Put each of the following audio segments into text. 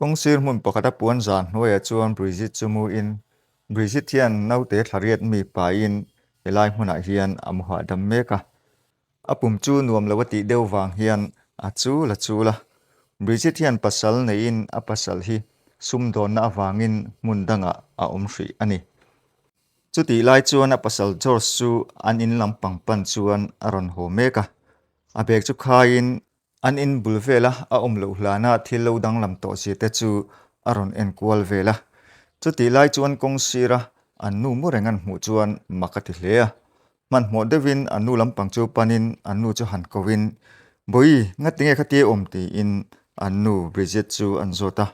Kawngsir hmun pakhata puan zan hnuaiah chuan Bridget chu muin, Bridget hian naute thlariat mi pahin helai hmunah hian a mu hahdam mek a. A pum chu nuam lo a tih deuh vang hian a chul a chul a. Bridget hian pasal neiin a pasal hi sumdawnna avangin hmun dangah a awm hrih a ni. Chutih lai chuan a pasal George chu an in lampang pan chuan a rawn haw mek a. A bag chu khaiin An in bul vela a awm loh hlana thil lo danglam tawh zia te chu a rawn en kual vel a. Chutih lai chuan kawng sira an nu mu reng an hmuh chuan mak a ti hle a. Hmanhmawh deuhin an nu lampang chu panin an nu chu han kohin, Bawi, ngatinge khatia awm? tiin an nu Bridget chu an zawt a.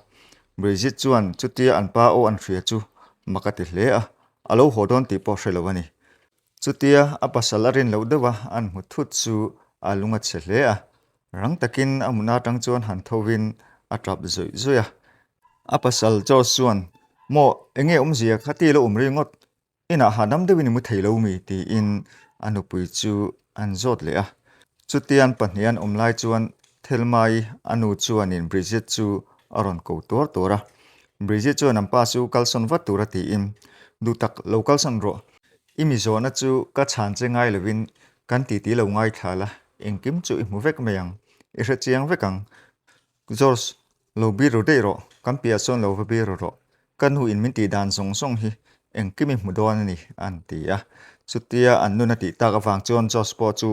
Bridget chuan chutia an pa aw an hria chu mak a ti hle a, a lo haw dawn tih pawh hre lo a ni. Chutia a pasal a rin loh deuh a an hmu thut chu a lung a chhe hle a, rang takin a hmun atang chuan han thovin a tap zawih zawih a. A pasal George chuan, Maw, enge awmzia kha ti lo awm ringawt, inah hahdam deuhin i mu thei lo mi? tiin a nupui chu an zawt leh a. Chutian pahnihan awm lai chuan Thelmai a nu chuanin Bridget chu a rawn ko tuar tuar a. Bridget chuan an pa chu kalsawn vat tura tiin, Duhtak, lo kalsawn rawh. I mi zawhna chu ka chhan che ngai lovin kan titi lo ngaithla la, engkim chu i hmu vek mai ang, i hre chiang vek ang. George, lo bir ru daih rawh, kan piah chuan lo va bir ru rawh, ka nu in min tih dan zawng zawng hi engkim i hmu dawn a ni, an ti a. Chutia an nun a tih tak avang chuan George pawh chu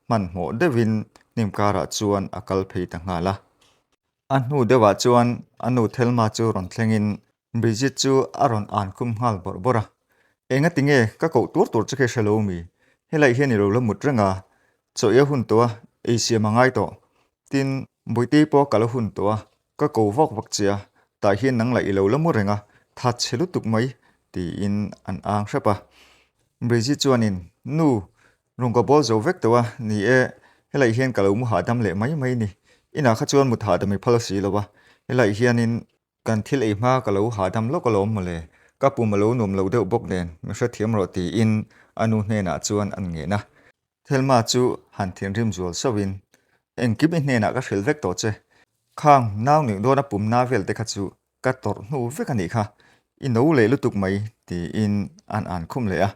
hmanhmawh deuhin hnim karah chuan a kal phei ta nghal a. A hnu deuhah chuan a nu Thelma chu rawn thlengin Bridget chu a rawn an khum nghal bawrh bawrh a. Engati nge ka koh tur tur che khi hre lo mi? Helai hian i lo la mut reng a, chaw i a hun tawh a, ei siam a ngai tawh. Tin, Bawitei pawh ka la hun tawh a, ka ko vak vak che a, tah hian nang lah i lo la mu reng a, that chhe lutuk mai, tiin an ang hrep a. Bridget chuanin, Nu, Rung ka bawl zo vek tawh a, ni e, helai hian ka lo mu hahdam leh mai mai ni. Inah kha chuan mut hahdam i phal si lo a, helai hianin kan thil ei hma ka lo hahdam lawk alawm mawle, ka pum a lo nuam lo deuh bawk nen, mi hrethiam rawh tiin a nu hnenah chuan an ngen a. Thelma chu han thinrim zual sauhin, Engkim i hnenah ka hrilh vek tawh che, khang nau nih dawna pum na vel te kha chu Ka tawrh hnu vek a nih kha, i no leh lutuk mai, tiin an an khum leh a.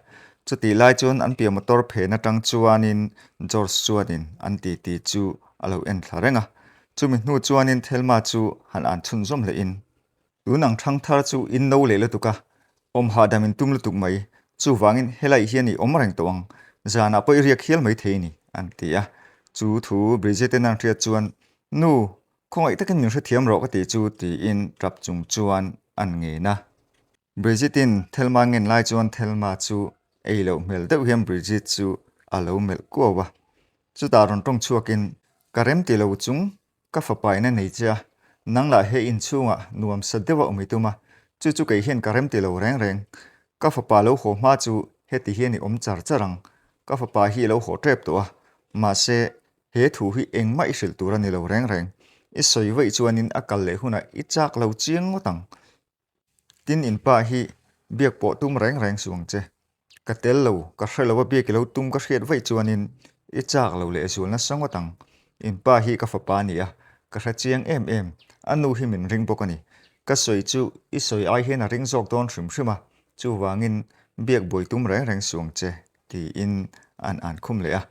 Chutih lai chuan an piah motor phen atang chuanin George chuanin an titi chu a lo en thla reng a. Chumi hnu chuanin Thelma chu han an chhunzawm lehin, Tun ang thang thar chu in no leh lutuk a, awm hahdam in tum lutuk mai, chuvangin helai hian i awm reng tawh ang, zanah pawh i riak hial mai thei a ni, an ti a. Chu thu Bridget-in an hriat chuan, Nu, Khawngaih takin min hrethiam rawh ka tih chu tiin tap chung chuan an ngen a. Bridget-in Thelma ngen lai chuan Thelma chu ei loh hmel deuh hian Bridget chu a lo melh kuau a. Chutah rawn tawng chhuakin, Ka rem ti lo chung, ka fapa in a nei che a, nang lah he inchhungah nuam sa deuh a awm i tum a, chu chu kei hian ka rem ti lo reng reng. Ka fapa lo haw hma chu heti hian i awm char char ang, ka fapa hi i lo haw tep tawh a, mahse He thu hi engmah i hrilh tur a ni lo reng reng. I sawi vaih chuanin a kal leh hunah i chak lo chiang ngawt ang. Tin in pa hi biak pawh tum reng reng suh ang che. Ka tel lo, ka hre lo a biak i lo tum ka hriat vaih chuanin i chak lo leh zual nasa ngawt ang. In pa hi ka fapa a ni a, ka hre chiang em em. A nu hi min ring bawk a ni. Ka sawi chu i sawi ai hian a ring zawk dawn hrim hrim a, chuvangin biak buai tum reng reng suh ang che. Tiin an an khum leh a.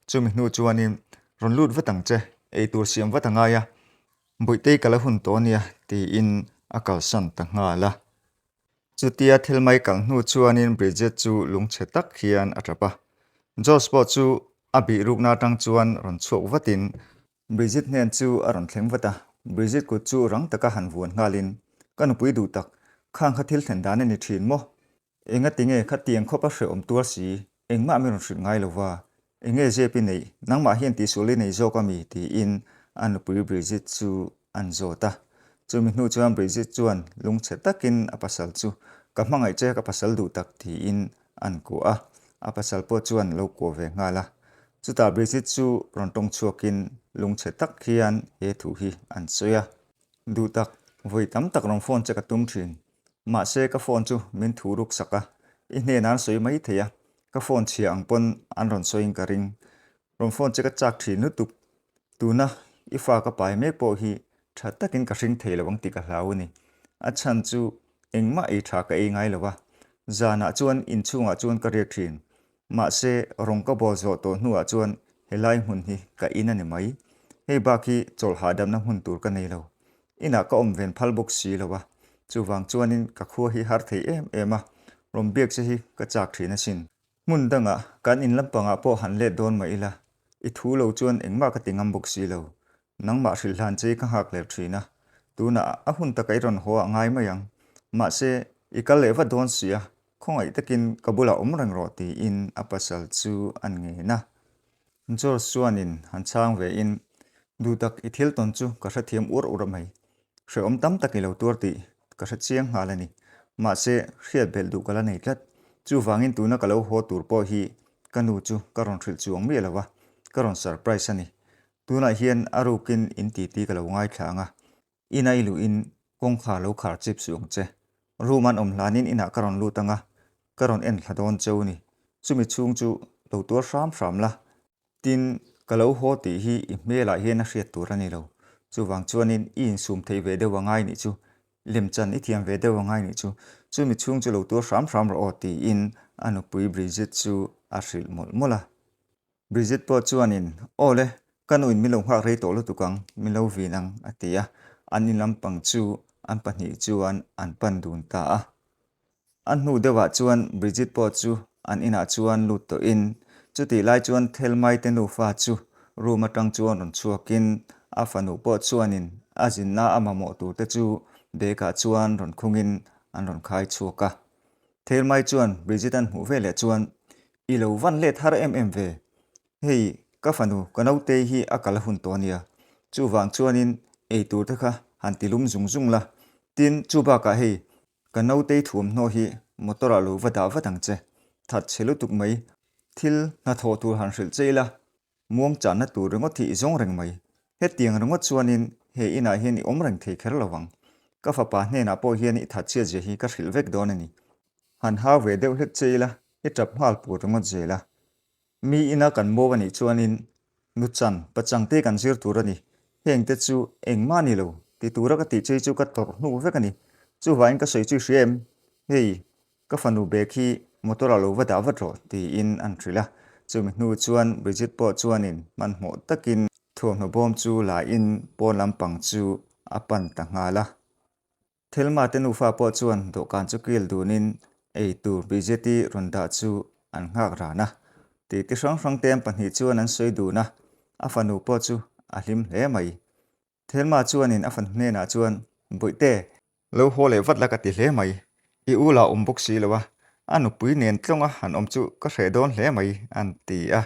Chumi hnu chuanin, Rawn lut vat ang che, eitur siam vat a ngai a, Bawihtei ka la hun tawh ania, tiin a kalsan ta nghal a. Chutia thil mai kal hnu chuanin Bridget chu lungchhe tak hian a tap a. Josh pawh chu a bih rukna atang chuan rawn chhuak vatin Bridget hnen chu a rawn thleng vat a. Bridget kut chu rang taka han vuan nghalin, Ka nupui duh tak, khang kha thil thlen dan a ni thin maw? Engati nge khatiang khawp a hrehawm tuar si, engmah min rawn hrilh ngai lo va, enge zep i neih, nangmah hian tihsual i nei zawk a mi? tiin a nupui Bridget chu an zawt a. Chumi hnu chuan Bridget chuan lungchhe takin a pasal chu, Ka hmangaih che ka pasal duh tak tiin an kuah a, a pasal pawh chuan lo kuah ve nghal a. Chutah Bridget chu rawn tawng chhuakin lungchhe tak hian he thu hi an sawi a. Duh tak, vawi tam tak rawn phone che ka tum thin. Mahse ka phone chu min thu ruk sak a, i hnenah an sawi mai thei a, ka phone chhia ang pawn an rawn sawiin ka ring. Rawn phone che ka chak thin lutuk. Tuna i fa ka pai mek pawh hi Tha takin ka hring thei lo ang tih ka hlau a ni. A chhan chu engmah ei tha ka ei ngai lo a. Zanah chuan inchhungah chuan ka riak thin. Mahse, rawng ka bawl zawh tawh hnuah chuan helai hmun hi ka in a ni mai. Hei bak hi chawlh hahdamna hmun tur ka nei lo. Inah ka awm ven phal bawk si lo a. Chuvang chuanin ka khua hi har thei em em a, rawn biak che hi ka chak thin asin. Hmun dangah kan in lampangah pawh han let dawn mah ila, i thu lo chuan engmah ka ti ngam bawk si lo. Nangmah hrilh hlan che i ka nghak ler thin a, tunah a hun taka i rawn haw ah ngai mai ang. Mahse, i kal leh vat dawn si a, khawngaih takin ka bulah awm reng rawh tiin a pasal chu an ngen a. George chuanin han chhang ve in, Duhtak i thil tawn chu ka hrethiam uar uar mai. Hrehawm tam tak i lo tuar tih ka hre chiang nghal a ni. Mahse, hriat belh duh ka la nei tlat. Chuvangin tuna ka lo haw tur pawh hi ka nu chu ka rawn hrilh chuang miah lo va, ka rawn surprise a ni. Tunah hian a rukin in titi ka lo ngaithla ang a, ina i luhin kawngkhar lo khar chip suh ang che. Room an awm hlanin inah ka rawn lut ang a, ka rawn en thla dawn cheu ni. Chumi chhung chu lo tuar hram hram la. Tin, ka lo haw tih hi i hmelah hian a hriat tur a ni lo. Chuvang chuanin i insum theih ve deuh a ngai nih chu. Lemchan i thiam ve deuh a ngai nih chu. Chumi chhung chu lo tuar hram hram rawh aw tiin a nupui Bridget chu a hrilh mawlh mawlh a. Bridget pawh chuanin, Aw le, ka nuin min lo nghak rei tawh lutuk ang, min lo vin ang, a ti a. An in lampang chu an pahnih chuan an pan dun ta a. A hnu deuhah chuan Bridget pawh chu an inah chuan lut tawhin, chutih lai chuan Thelmai te nufa chu room atang chuan rawn chhuakin a fanu pawh chuanin a zinna a mamawh turte chu bag-ah chuan rawn khungin an rawn khai chhuak a. Thelmai chuan Bridget an hmuh veleh chuan, I lo van let har em em ve. Hei, ka fanu, ka naute hi a kal hun tawh ania. Chuvang chuanin ei tur te kha han ti lum zung zung la. Tin, chu bakah hei, ka nautei thuamhnaw hi motor ah lo va dah vat ang che. That chhe lutuk mai. Thil hnathawh tur han hrilh che ila, muang channa tur ringawt hi i zawng reng mai. Hetiang ringawt chuanin he inah hian i awm reng thei kher lo ang. Ka fapa hnenah pawh hian i thatchhiat zia hi ka hrilh vek dawn a ni. Han hau ve deuh hlek che ila, i tap nghal pur ringawt zel a. Mi ina kan maw a nih chuanin nuchan, pachang te kan zir tur a ni. Heng te chu engmah ni lo, ti tura ka tih chei chu ka tawrh hnu vek a ni. Chuvangin ka sawi chu i hria em? Hei, ka fanu bag hi motor ah lo va dah vat rawh, tiin an hrilh a. Chumi hnu chuan Bridget pawh chuanin hmanhmawh takin thuamhnaw bawm chu la in pawn lampang chu a pan ta nghal a. Thelma te nufa pawh chuan dawhkan chu kil dunin ei tur Bridget-i rawn dah chu an nghak ran a. Titi hrang hrang te an pahnih chuan an sawi dun a, a fanu pawh chu a hlim hle mai. Thelma chuanin a fanu hnenah chuan, Bawihte, lo haw leh vat la ka ti hle mai, i u lah awm bawk si lo a, a nupui nen tlawnga han awm chu ka hreh dawn hle mai, an ti a.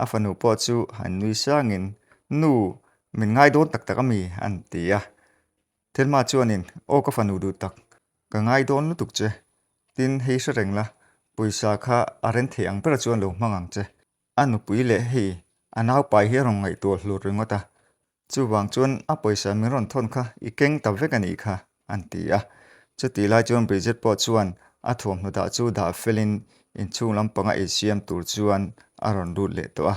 A fanu pawh chu han nui sangin, Nu, min ngai dawn tak tak ami? an ti a. Thelma chuanin, Aw ka fanu duh tak, ka ngai dawn lutuk che. Tin, hei hre reng la, pawisa kha a ren thei ang ber chuan lo hmang ang che. A nupui leh hei a naupai hi a rawn ngaihtuah hlur ringawt a, chuvang chuan a pawisa min rawn thawn kha i keng ta vek a nih kha, an ti a. Chutih lai chuan Bridget pawh chuan a thuamhnaw dah chu dah felin inchhung lampanga eisiam tur chuan a rawn lut leh tawh a.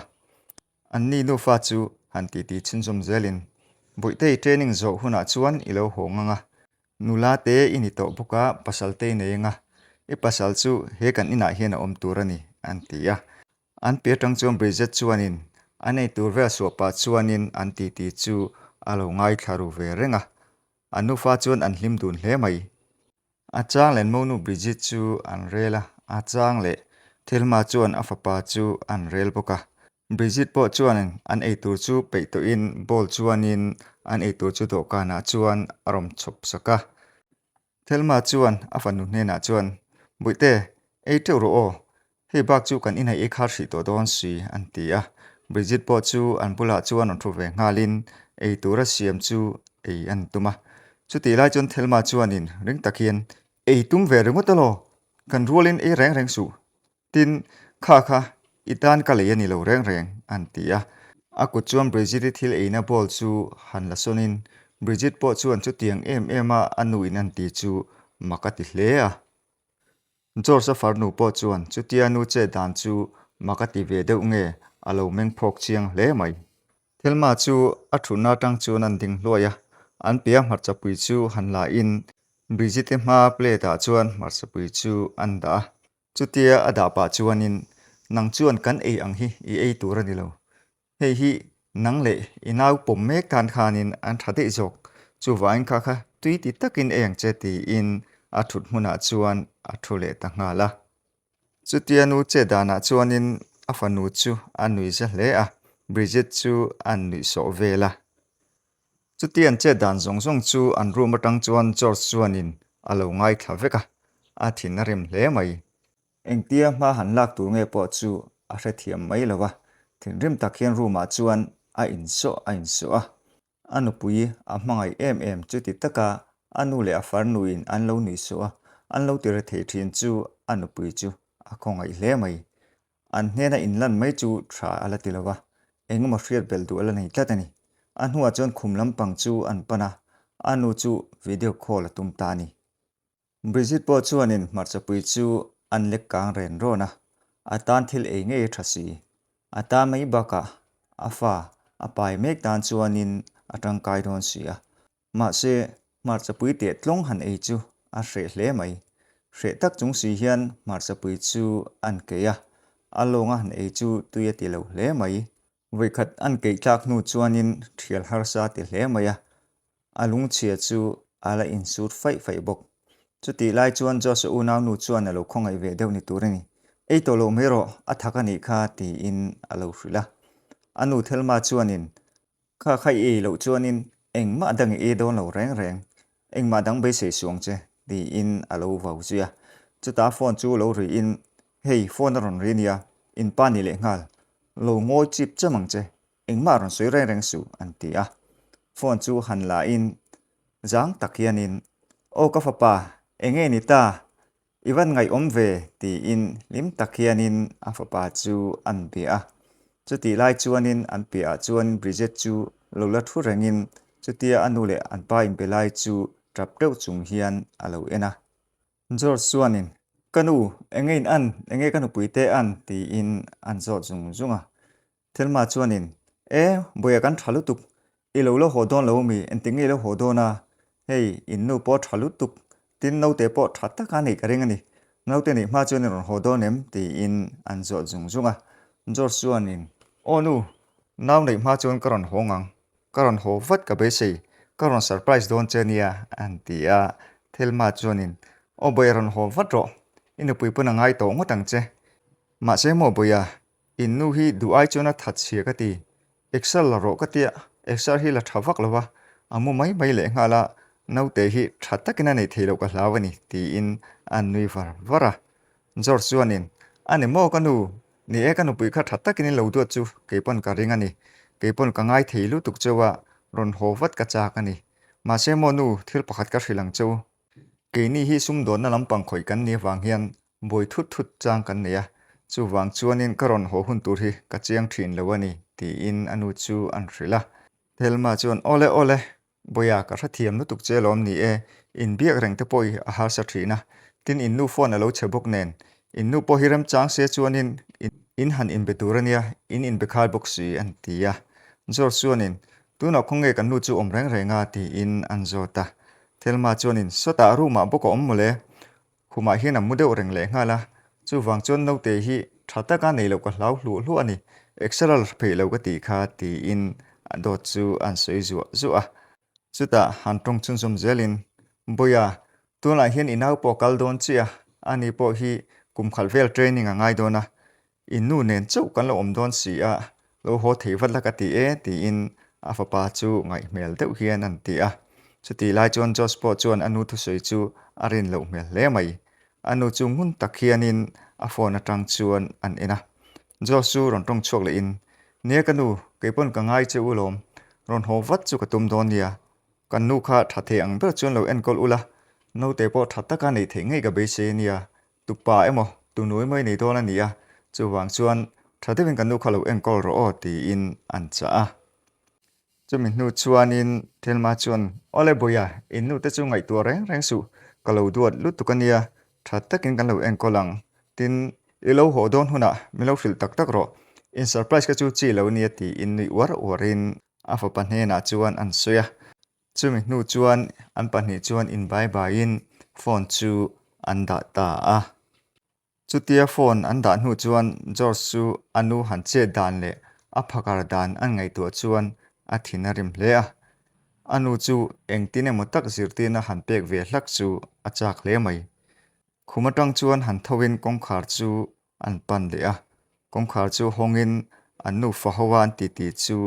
Anni nufa chu han titi chhunzawm zelin, Bawihtei training zawh hunah chuan i lo haw ngang a, nula te i ni tawh bawk a, pasal te i nei ang a, i pasal chu he kan inah hian a awm tur a ni, an ti a. An pi atang chuan Bridget chuanin an ei tur vel suah pah chuanin an titi chu a lo ngaithla ru ve reng a, an nufa chuan an hlim dun hle mai. A chang leh monu Bridget chu an rel a, a chang leh Thelma chuan a fapa chu an rel bawk a. Bridget pawh chuan an eitur chu peih tawhin bowl chuanin an eitur chu dawhkanah chuan a rawn chhawp sak a. Thelma chuan a fanu hnenah chuan, Bawihte, ei teuh rawh aw, Hei bak chu kan inhaih ei khar hrih tawh dawn si, an ti a. Bridget pawh chu an bulah chuan rawn thu ve nghalin ei tura siam chu ei an tum a. Chutih lai chuan Thelma chuanin ring tak hian, Ei tum ve ringawt alaw, kan rualin ei reng reng suh. Tin, kha kha i tan ka lei a ni lo reng reng, an ti a. A kut chuan Bridget-i thil eina bowl chu han la sawnin Bridget pawh chuan chutiang em em a a nuin an ti chu mak a ti hle a. George-a farnu pawh chuan chutia nu chet dan chu mak a ti ve deuh nge a lo meng phawk chiang hle mai. Thelma chu a thutna atang chuan an ding hluai a, An piah hmarchapui chu han la in Brigitte hma plate ah chuan hmarchapui chu an dah a. Chutia a dah pah chuanin, Nang chuan kan ei ang hi i ei tur a ni lo. Hei hi nang leh i nau pawm mek tan khanin an tha daih zawk. Chuvangin kha kha tui ti takin ei ang che tiin a thut hmunah chuan a thu leh ta nghal a. Chutia nu che danah chuanin a fanu chu a nui za hle a, Bridget chu a nuih sawh vel a. Chuti an chet dan zawng zawng chu an room atang chuan George chuanin a lo ngaithla vek a, a thin a rem hle mai. Engtia hma han lak tur nge pawh chu a hrethiam mai lo a, thinrim tak hian room ah chuan a insawh a insawh a. A nupui a hmangaih em em chuti taka a nu leh a farnuin an lo nuihsawh a, an lo ti rethei thin chu a nupui chu a khawngaih hle mai. An hnena inlan mai chu tha a la ti lo va, engemaw hriat belh duh a la nei tlat a ni. A hnuah chuan khum lampang chu an pan a, a nu chu video call a tum ta a ni. Brigitte pawh chuanin hmarchapui chu an lek kang ren rawn a, a tan thil ei ngei a tha si. A ta mai bakah a fa a pai mek tan chuanin a tangkai dawn si a. Mahse, hmarchapui teh tlawng han ei chu a hreh hle mai. Hreh tak chung si hian hmarchapui chu an keih a, a lawnga han ei chu tui a ti lo hle mai. Vawikhat an keih tlak hnu chuanin thial harsa a ti hle mai a, a lungchhia chu a la insut faih faih bawk. Chutih lai chuan Joshua unaunu chuan a lo khawngaih ve deuh ni tur a ni. Ei tawh loh mai rawh, a thak a nih kha tiin a lo hrilh a. A nu Thelma chuanin Kha kha i ei loh chuanin engmah dang i ei dawn lo reng reng, engmah dang beisei suh ang che, tiin a lo vau zui a. Chutah phone chu lo riin, Hei, phone a rawn ri nia, in pa ni leh nghal, lo ngawi chip cham ang che, engmah a rawn sawi reng reng suh, an ti a. Phone chu han la in, zang tak hianin, Aw ka fapa, enge ni ta? I van ngaihawm ve, tiin hlim tak hianin a fapa chu an bia a. Chutih lai chuanin an piahah chuan Bridget chu lo la thu rengin chutia a nu leh an pa inbe lai chu tap deuh chung hian a lo en a. George chuanin, Ka nu, enge in an, enge ka nupui te an? tiin an zawt zung zung a. Thelma chuanin, E, Bawiha kan tha lutuk, i lo la haw dawn lo mi, engtik nge i lo haw dawn a? Hei, in nu pawh tha lutuk, tin naute pawh tha taka neih ka ring a ni. Naute neih hma chuan i rawn haw dawn em? tiin an zawt zung zung a. George chuanin, Aw nu, nau neih hma chuan ka rawn haw ngang, ka rawn haw vat ka beisei, ka rawn surprise dawn che nia, an ti a. Thelma chuanin, Aw Bawiha rawn haw vat rawh, i nupui pawn a ngai tawh ngawt ang che. Mahse maw Bawiha, In nu hi duh ai chuan a that chhia ka ti. Exer la rawh ka tia, exer hi la tha vak lo va, a mu mai mai leh nghal a, naute hi tha takin a neih theih loh ka hlau a ni, tiin a nui var var a. George chuanin, A ni maw ka nu, ni e ka nupui kha tha takin in lo duat chu keipawn ka ring a ni, keipawn ka ngai thei lutuk cheu a, rawn haw vat ka chak a ni. Mahse maw nu, thil pakhat ka hrilh ang cheu. Keini hi sumdawnna lampang khawih kan nih avang hian buai thut thut chang kan nei a, chuvang chuanin ka rawn haw hun tur hi ka chiang thin lo a ni, tiin a nu chu an hrilh a. Thelma chuan, Awle awle, Bawiha ka hrethiam lutuk che lawm ni e, inbiak reng te pawh hi a harsa thin a, tin in nu phone a lo chhe bawk nen, in nu pawh hi remchang se chuanin in han inbe tur a nia, in inbe khai bawk si, an ti a. George chuanin, Tunah khawnge kan nu chu awm reng reng a, tiin an zawt a. Thelma chuanin sawtah room ah bawk a awm mawle, khumah hian a mu deuh reng leh nghal a, chuvang chuan naute hi tha taka nei loh ka hlau hluah hluah a ni, exer a la hre pheih lo ka tih kha tiin a dawt chu an sawi zuah zuah a. Chutah han tawng chhunzawm zelin, Bawiha, tunah hian i nau pawh a kal dawn chiah a, ani pawh hi kum khalh vel training a ngai dawn a, I nu nen chauh kan lo awm dawn si a, lo haw thei vat la ka ti e, tiin a fapa chu ngaihhmel deuh hian an ti a. Chutih lai chuan Josh pawh chuan a nu thusawi chu a rin loh hmel hle mai. A nu chu ngun tak hianin a phone atang chuan an en a. Josh chu rawn tawng chhuak lehin, Nia ka nu, kei pawn ka ngai che u lawm, rawn haw vat chu ka tum dawn nia. Kan nu kha tha thei ang ber chuan lo enkawl ula, naute pawh tha taka neih theih ngei ka beisei ania, Tu pa emaw, tu nu emaw i nei dawn a ni a, chuvang chuan tha deuhin kan nu kha lo enkawl rawh aw tiin an chah a. Chumi hnu chuanin Thelma chuan, Awle Bawiha, in nu te chu ngaihtuah reng reng suh, ka lo duat lutuk a nia, tha takin kan lo enkawl ang. Tin, i lo haw dawn hunah min lo hrilh tak tak rawh, in surprise kha chu chi lo nia tiin nui uar uarin a fapa hnenah chuan an sawi a. Chumi hnu chuan an pahnih chuan inbaibaiin phone chu an dah ta a. Chutia phone an dah hnu chuan George chu a nu han chet dan leh a phakar dan an ngaihtuah chuan a thin a rim hle a. A nu chu engtin emaw tak zirtirna han pek ve hlak chu a chak hle mai. Khum atang chuan han thoin kawngkhar chu an pan leh a, kawngkhar chu hawngin an nufa ho a an titi chu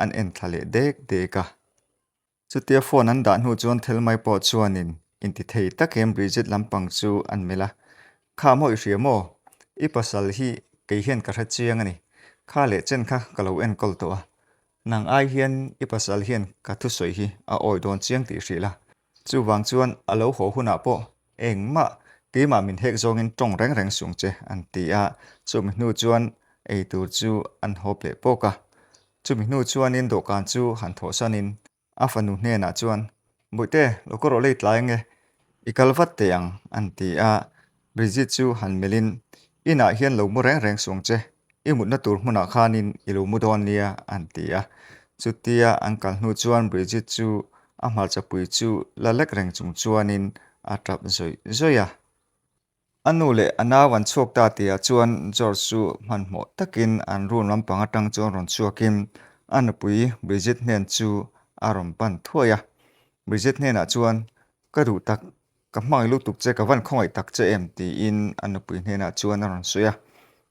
an en thla leh dek dek a. Chutia phone an dah hnu chuan Thelmai pawh chuanin inti thei takin Bridget lampang chu an melh a, Kha maw i hria maw? I pasal hi kei hian ka hre chiang a ni. Kha leh chen kha ka lo enkawl tawh a. Nang ai hian i pasal hian ka thusawi hi a awi dawn chiang tih hrilh a. Chuvang chuan a lo haw hunah pawh engmah keimah min hek zawngin tawng reng reng sung che an ti a, chumi hnu chuan eitur chu an hawp leh pawk a. Chumi hnu chuanin dawhkan chu han thawhsanin a fanu hnenah chuan, Bawihte, lo ka rawh lei tlai ange, i kal vat teh ang an ti a. Bridget chu han melhin, Inah hian lo mu reng reng suang che, i mutna tur hmunah khanin i lo mu dawn nia an ti a. Chutia an kal hnu chuan Bridget chu a hmarchapui chu la lek reng chung chuanin a tap zawih zawih a. A nu leh a nau an chhuak ta tihah chuan George chu hmanhmawh takin an room lampang atang chuan rawn chhuakin a nupui Bridget hnen chu a rawn pan thuai a. Bridget hnenah chuan, Ka duh tak, ka hmangaih lutuk che, ka van khawngaih tak che em? tiin a nupui hnenah chuan a rawn sawi a.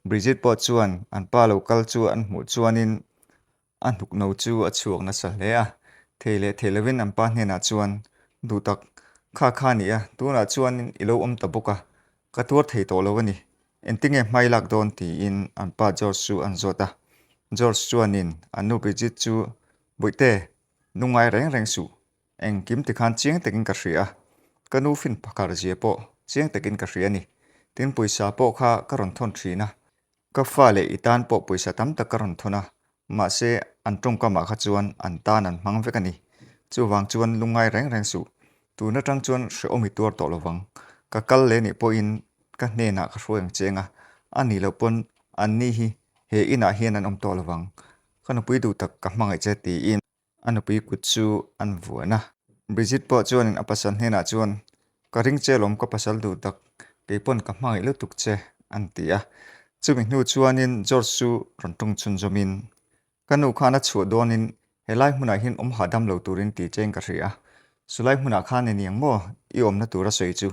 Bridget pawh chuan an pa lo kal chu an hmuh chuanin A hnukno chu a chhuak nasa hle a, thei leh thei lovin an pa hnenah chuan, Duh tak, kha kha a ni a, tunah chuan i lo awm ta bawk a, ka tuar thei tawh lo a ni. Engtinge hmai lak dawn? tiin an pa George chu an zawt a. George chuanin an nu Bridget chu, Bawihte, lungngai reng reng suh, engkim tikhan chiang takin ka hria a, ka nu fin phakar zia pawh chiang takin ka hria a ni. Tin, pawisa pawh kha ka rawn thawn thin a, Ka fa leh i tan pawh pawisa tam tak ka rawn thawn a, mahse an tawngkamah kha chuan an tan an hmang vek a ni. Chuvang chuan lungngai reng reng suh, tun atang chuan hrehawm i tuar tawh lovang. Ka kal leh nih pawhin ka hnenah ka hruai ang cheng a, a nih loh pawn anni hi he inah hian an awm tawh lovang. Ka nupui duh tak ka hmangaih che tiin. A nupui kut chu an vuan a. Bridget pawh chuanin a pasal hnenah chuan, Ka ring che lawm ka pasal duh tak, kei pawn ka hmangaih lutuk che, an ti a. Chumi hnu chuanin George chu rawn ṭawng chhunzawmin, Ka nu khan a chhuah dawnin helai hmunah hian awm hahdam lo turin ti chein ka hria a, chulai hmunah khan i niang maw i awmna tur a sawi chu?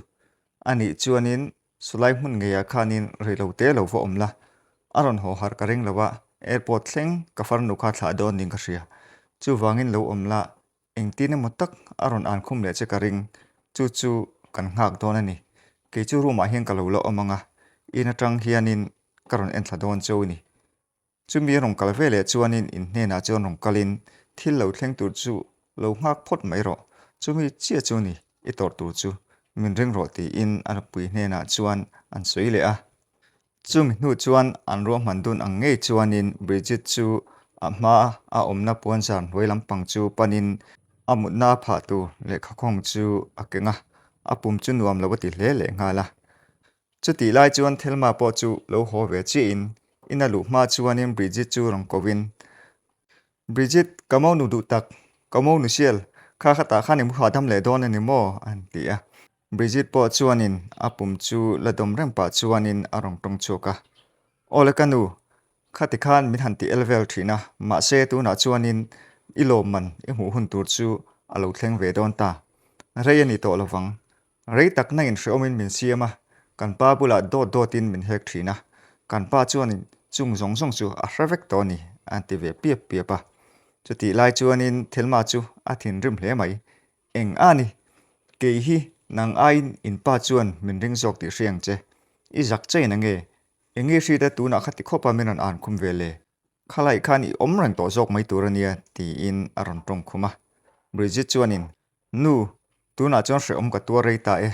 A nih chuanin Chulai hmun ngeiah khanin rei lo te lo va awm la, a rawn haw harh ka ring lo a, airport thleng ka farnu kha thlah dawn niin ka hria. Chuvangin lo awm la, engtin emaw tak a rawn an khum leh che ka ring, chu chu kan nghak dawn a ni. Kei chu room ah hian ka lo la awm ang a, in atang hianin ka rawn en thla dawn cheu a ni. Chumi a rawn kal ve leh chuanin in hnenah chuan rawn kalin thil lo thleng tur chu lo nghak phawt mai rawh, chumi chiah chu ni i tawrh tur chu min ring rawh tiin a nupui hnenah chuan an sawi leh a. Chumi hnu chuan an ruahman dun ang ngei chuanin Bridget chu a hma a awmna puanzar hnuai lampang chu panin a mutna a phah tur lehkhakhawng chu a keng a, a pum chu nuam lo a ti hle leh nghal a. Chutih lai chuan Thelma pawh chu lo haw ve chiahin in a luh hma chuanin Bridget chu rawn kovin, Bridget, ka mo nu duh tak, ka mo nu sial, kha khatah khan i mu hahdam leh dawn a ni maw? a han ti a. Bridget pawh chuanin a pum chu la dawm reng pah chuanin a rawn tawng chhuak a, Awle ka nu, khati khan min han ti el vel thin a, mahse tunah chuanin i lawmman i hmuh hun tur chu a lo thleng ve dawn ta. Rei a ni tawh lovang, Rei tak nangin hrehawmin min siam a, kan pa bulah dawt dawtin min hek thin a, kan pa chuanin chung zawng zawng chu a hre vek tawh a ni, a ti ve piap piap a. Chutih lai chuanin Thelma chu a thinrim hle mai. Eng a ni? Kei hi nang aiin in pa chuan min ring zawk tih hria ang che. I zak chain ange? Enge hriat a tunah kha ti khawp a min rawn an khum ve le? Khalai khan i awm reng tawh zawk mai tur a nia, tiin a rawn tawng khum a. Bridget chuanin Nu, tunah chuan hrehawm ka tuar rei ta e.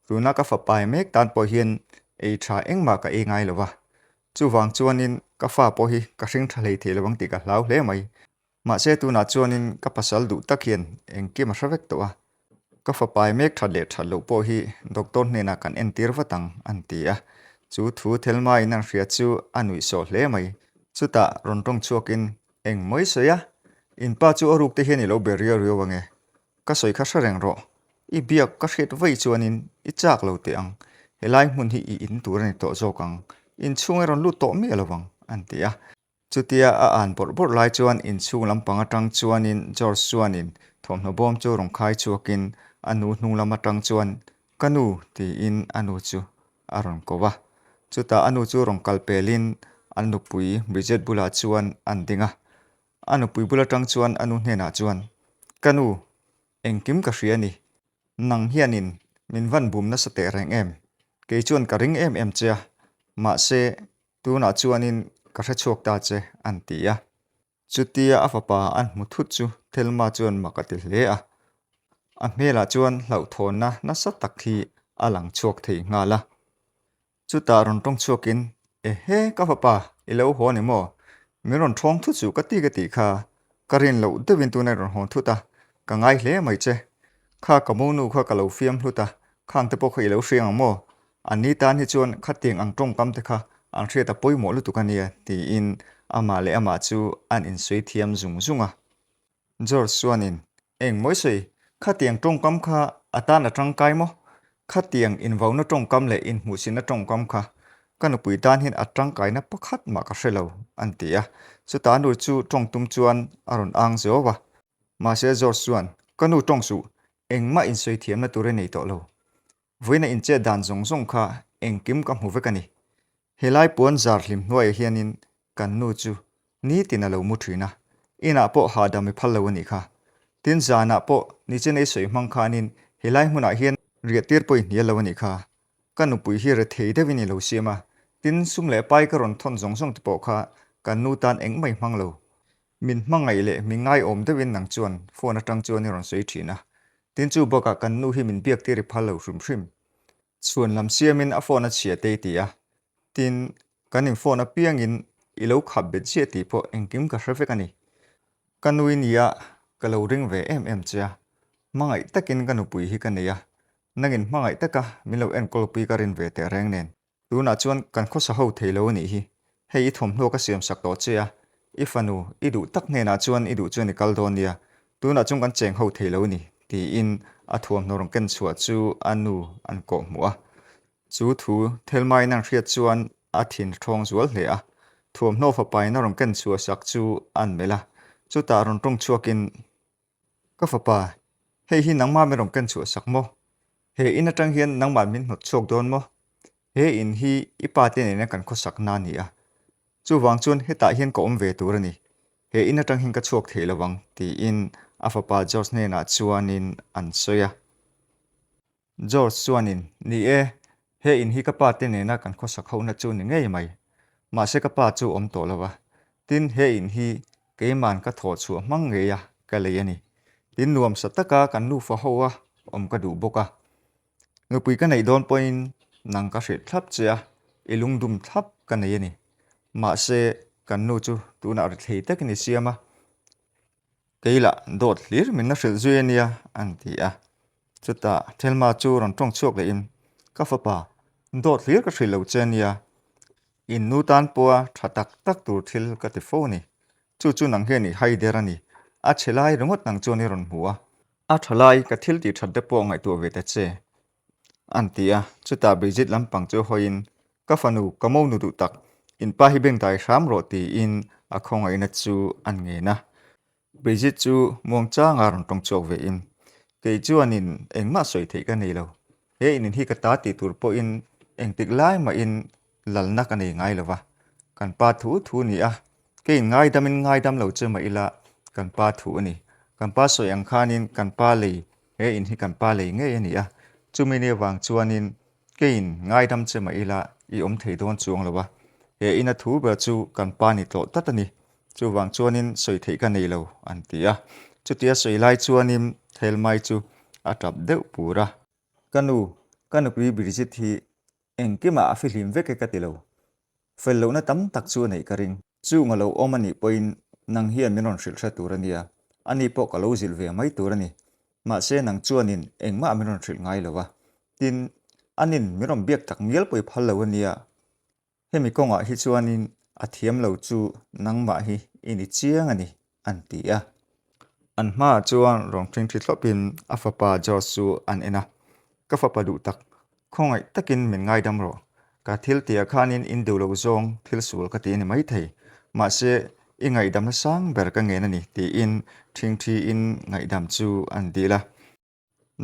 Tuna ka fapai mek tan pawh hian ei tha engmah ka ei ngai lo va. Chuvang chuanin ka fa pawh hi ka hring tha hlei thei lo ang tih ka hlau hle mai. Mahse tunah chuanin ka pasal duh tak hian engkim a hre vek tawh a. Ka fapai mek that leh that loh pawh hi doctor hnenah kan entir vat ang, an ti a. Chu thu Thelma-in an hria chu a nuihsawh hle mai. Chutah rawn tawng chhuakin Eng mai sawi a, in pa chu a ruk te hian i lo be riau riau ange. Ka sawi kha hre reng rawh. I biak ka hriat vaih chuanin i chak lo teh ang. Helai hmun hi i in tur a ni tawh zawk ang. Inchhung i rawn lut tawh miah lo vang, an ti a. Chutia a an bawrh bawrh lai chuan inchhung lampang atang chuanin George chuanin thawmhnaw bawm chu rawn khai chhuakin a nu hnung lam atang chuan Ka nu tiin a nu chu a rawn ko a. Chutah a nu chu rawn kal pelin an nupui Bridget bulah chuan an ding a. A nupui bul atang chuan a nu hnenah chuan, Ka nu, engkim ka hria a ni. Nang hianin min van bum nasa teh reng em? Kei chuan ka ring em em che a, mahse tunah chuanin ka hre chhuak ta che, an ti a. Chutia a fapa an hmu thut chu Thelma chuan mak a ti hle a. A hmelah chuan hlauhthawnna nasa tak hi a lang chhuak thei nghal a. Chutah rawn tawng chhuakin, Ehe, ka fapa, i lo haw a ni maw? Min rawn thawng thut suh ka ti ka tih kha. Ka rin loh deuhin tuna i rawn hawn thut a, ka ngai hle mai che. Kha ka monu kha ka lo fiam hlut a, khang te pawh kha i lo hriang ang maw? An ni tan hi chuan khatiang ang tawngkam te kha an hriat a pawimawh lutuk a nia, tiin amah leh amah chu an insawi thiam zung zung a. George chuanin, Eng mawi sawi, khatiang tawngkam kha a tan a tangkai maw? Khatiang invauna tawngkam leh inhmuhsihna tawngkam kha ka nupui tan hian a tangkaina pakhat mah ka hre lo, an ti a. Chutah nu chu tawng tum chuan a rawn ang zeuh a. Mahse George chuan, Ka nu tawng suh, engmah insawi thiamna tur i nei tawh lo. Vawiina inchet dan zawng zawng kha engkim ka hmu vek a ni. Helai puan zar hlim hnuaiah hianin kan nu chu nitin a lo mu thin a, inah pawh hahdam i phal lo a nih kha. Tin zanah pawh nichin ei sawi hmang khanin helai hmunah hian riah tir pawh i hnial lo a nih kha. Ka nupui hi rethei deuhin i lo siam a, tin sum leh pai ka rawn thawn zawng zawng te pawh kha kan nu tan engmah i hmang lo. Min hmangaih leh min ngaiawm deuhin nang chuan phone atang chuan i rawn sawi thin a, tin chu bakah kan nu hi min biak tir i phal lo hrim hrim. Chhuan lam siamin a phone a chhia te i ti a, tin kan in phone apiangin i lo khap bet ziah tih pawh engkim ka hre vek a ni. Ka nui nia ka lo ring ve em em che a, hmangaih takin ka nupui hi ka nei a, nangin hmangaih taka min lo enkawlpui ka rin ve teh reng nen. Tunah chuan kan khawsa ho thei lo a nih hi. Hei i thawmhnaw ka siam sak tawh che a, i fanu i duh tak hnenah chuan i duh chuan i kal dawn nia, tunah chuan kan cheng ho thei lo a ni, tiin a thuamhnaw rawn ken chhuah chu a nu an kawh hmuh a. Chu thu Thelmain an hriat chuan a thin ṭhawng zual hle a, thuamhnaw fapain a rawn ken chhuah sak chu an melh a, chutah rawn ṭawng chhuakin, Ka fapa, hei hi nangmah min rawn ken chhuah sak maw? He in atang hian nangmah min hnawt chhuak dawn maw? He in hi i pa te nena kan khawsak na a ni a, chuvang chuan hetah hian ka awm ve tur a ni. He in atang hian ka chhuak thei lo ang, tiin a fapa George hnenah chuanin an sawi a. George chuanin, Ni e, he in hi ka pa te nena kan khawsak hohna chu ni ngei mai. Mahse ka pa chu awm tawh lo a. Tin, he in hi keiman ka thawh chhuah hmang ngei a ka lei a ni. Tin, nuamsa taka kan nufa ho a awm ka duh bawk a. Nupui ka neih dawn pawhin nang ka hrilh thlap che a, i lungdum thlap ka nei a ni. Mahse, kan nu chu tunah ri thlei takin i siam a. Kei lah dawt hlir min la hrilh zui a nia, an ti a. Chutah Thelma chu rawn tawng chhuak lehin, Ka fapa, dawt hlir ka hrilh lo che a nia. In nu tan pawha tha tak tak tur thil ka ti fo a ni. Chu chu nang hian i hai der a ni. A chhe lai ringawt nang chuan i rawn hmu a. A tha lai ka thil tih that te pawh ngaihtuah ve ta che, an ti a. Chutah Bridget lampang chu hawiin, Ka fanu, ka mo nu duh tak, in pa hi bengdai hram rawh tiin a khawngaihna chu an ngen a. Bridget chu muangchanga rawn tawng chhuak ve in, Kei chuanin engmah sawi theih ka nei lo. He in hi ka ta tih tur pawhin engtik lai mahin lalna ka nei ngai lo va. Kan pa thu thu ni a, keiin ngaidamin ngaidam lo che mah ila kan pa thu a ni. Kan pa sawi ang khanin kan pa lei, he in hi kan pa lei ngei a ni a. Chumi ni avang chuanin Keiin ngaidam che mah ila i awm thei dawn chuang lo a, he ina thu ber chu kan pa ni tlawh tlat a ni, chuvang chuanin sawi theih ka nei lo, an ti a. Chutia sawi lai chuanin Thelmai chu a tap deuh pur a. Ka nu, ka nupui Bridget hi engkimah a fihlim vek e ka ti lo, Fel lohna tam tak chu a neih ka ring. Chung a lo awm a nih pawhin nang hian min rawn hrilh hre tur a nia, ani pawh ka lo zilh ve mai tur a ni. Mahse nang chuanin engmah min rawn hrilh ngai lo a, tin, anin min rawn biak tak ngial pawh i phal lo a nia. Hemi kawngah hi chuanin a thiam lo chu nangmah hi i ni chiang a ni, an ti a. An hmaah chuan rawn ṭhingṭhi thlawpin a fapa George chu an en a, Ka fapa duh tak, khawngaih takin min ngaidam rawh. Ka thil tihah khanin in duh loh zawng thil sual ka ti a ni maithei. Mahse, i ngaihdamna sang ber ka ngen a ni, tiin ṭhingṭhiin ngaihdam chu an dil a.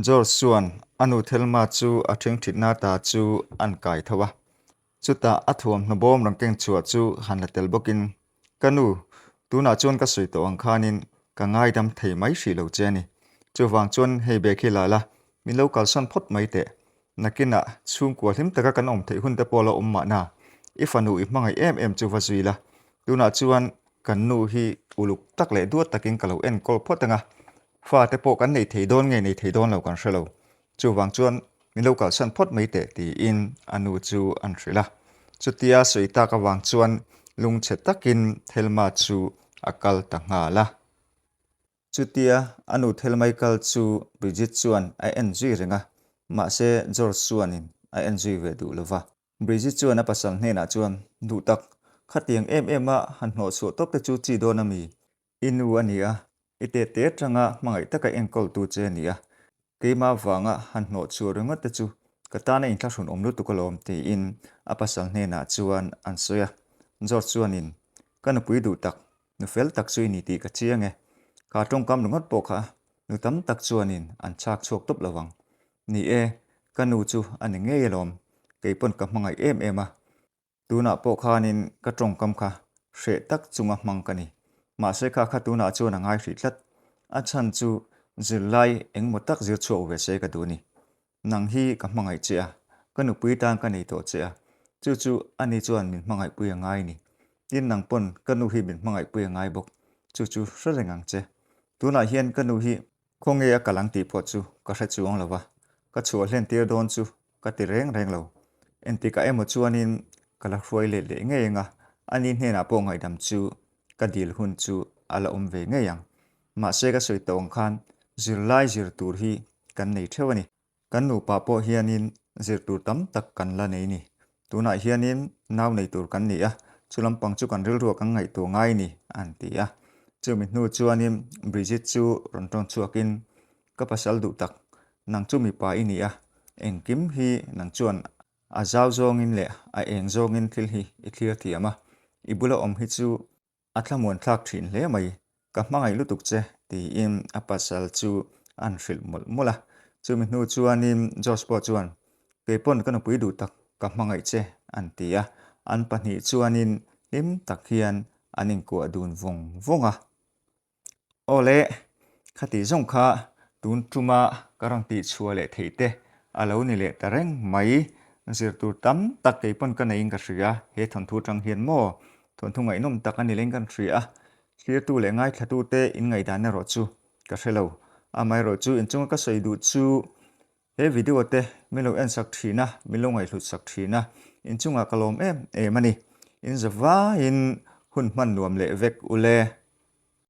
George chuan a nu Thelma chu a ṭhingṭhitna ta chu an kai tho a. Chutah a thuamhnaw bawm rawn keng chhuah chu han la tel bawkin, Ka nu, tunah chuan ka sawi tawh ang khanin ka ngaidam thei mai hrih lo che a ni. Chuvang chuan hei bag hi la la, min lo kalsan phawt mai teh. Nakinah chhungkua hlim taka kan awm theih hun te pawh la awm mahna, i fanu i hmangaih em em chu va zui la. Tunah chuan kan nu hi uluk tak leh duat takin ka lo enkawl phawt ang a, Fate pawh kan nei thei dawn nge nei thei dawn lo kan hre lo. Chuvang chuan min lo kalsan phawt mai teh tiin a nu chu an hrilh a. Chutia sawi tak avang chuan lungchhe takin Thelma chu a kal ta nghal a. Chutia a nu Thelmai kal chu Bridget chuan a en zui reng a, mahse George chuanin a en zui ve duh lo va. Bridget chuan a pasal hnenah chuan, Duh tak, khatiang em em a han hnawhchhuah tawp te chu chi dawn a mi? I nu a ni a, i tete atanga hmangaih taka enkawltu che a ni a, keimah vanga han hnawh chhuah ringawt te chu ka tana inthlahrun awm lutuk alawm tiin a pasal hnenah chuan an sawi a. George chuanin, Ka nupui duh tak, nu fel tak chu i ni tih ka chiang e. Kha tawngkam ringawt pawh kha nu tam tak chuanin an chhak chhuak tawp lo ang. Ni e, ka nu chu a ni ngei alawm, keipawn ka hmangaih em em a. Tunah pawh khanin ka tawngkam kha hreh tak chunga hmang ka ni. Mahse kha kha tunah chuan a ngai hrih tlat. A chhan chu zirlai engmaw tak zir chhuak ve se ka duh ni. Nang hi ka hmangaih che a, ka nupui tan ka nei tawh che a, chu chu ani chuan min hmangaihpui a ngai ni. Tin nang pawn ka nu hi min hmangaihpui a ngai bawk, chu chu hre reng ang che. Tunah hian ka nu hi Khawnge a kal ang tih pawh chu ka hre chuang lo va, ka chhuah hlen tir dawn chu ka ti reng reng lo. Entikah emaw chuanin ka la hruai let leh ngei ang a, ani hnenah pawh ngaihdam chu ka dil hun chu a la awm ve ngei ang. Mahse ka sawi tawh ang khan zirlai zir tur hi kan nei theuh a ni. Kan nupa pawh hianin zir tur tam tak kan la nei ni. Tunah hianin nau nei tur kan ni a, chu lampang chu kan rilruah kan ngaihtuah ngai ni, an ti a. Chumi hnu chuanin Bridget chu rawn tawn chhuakin, Ka pasal duh tak, nang chu mipa i ni a, engkim hi nang chuan a zau zawngin leh a eng zawngin thil hi i thlir thiam a, i bula awm hi chu A thlamuan thlak thin hle mai, ka hmangaih lutuk che, tiin a pasal chu an hrilh mawlh mawlh a. Chumi hnu chuanin Josh pawh chuan, Keipawn ka nupui duh tak, ka hmangaih che, an ti a. An pahnih chuanin hlim tak hian an inkuah dun vawng vawng a. Aw le, khati zawng kha tun tuma ka rawn tihchhuah leh theih te a lo ni leh ta reng mai. Zir tur tam tak kei pawn ka neiin ka hria, he thawnthu atang hian maw thawnthu ngaihnawm tak a ni leng kan hria a, thlirtu leh ngaithlatute inngaihdan erawh chu ka hre lo. Amaherawh chu inchunga ka sawi duh chu He video te min lo en sak thin a, min lo ngaihhlut sak thin a, inchungah ka lawm em em a ni. In zavaiin hun hman nuam leh vek ule.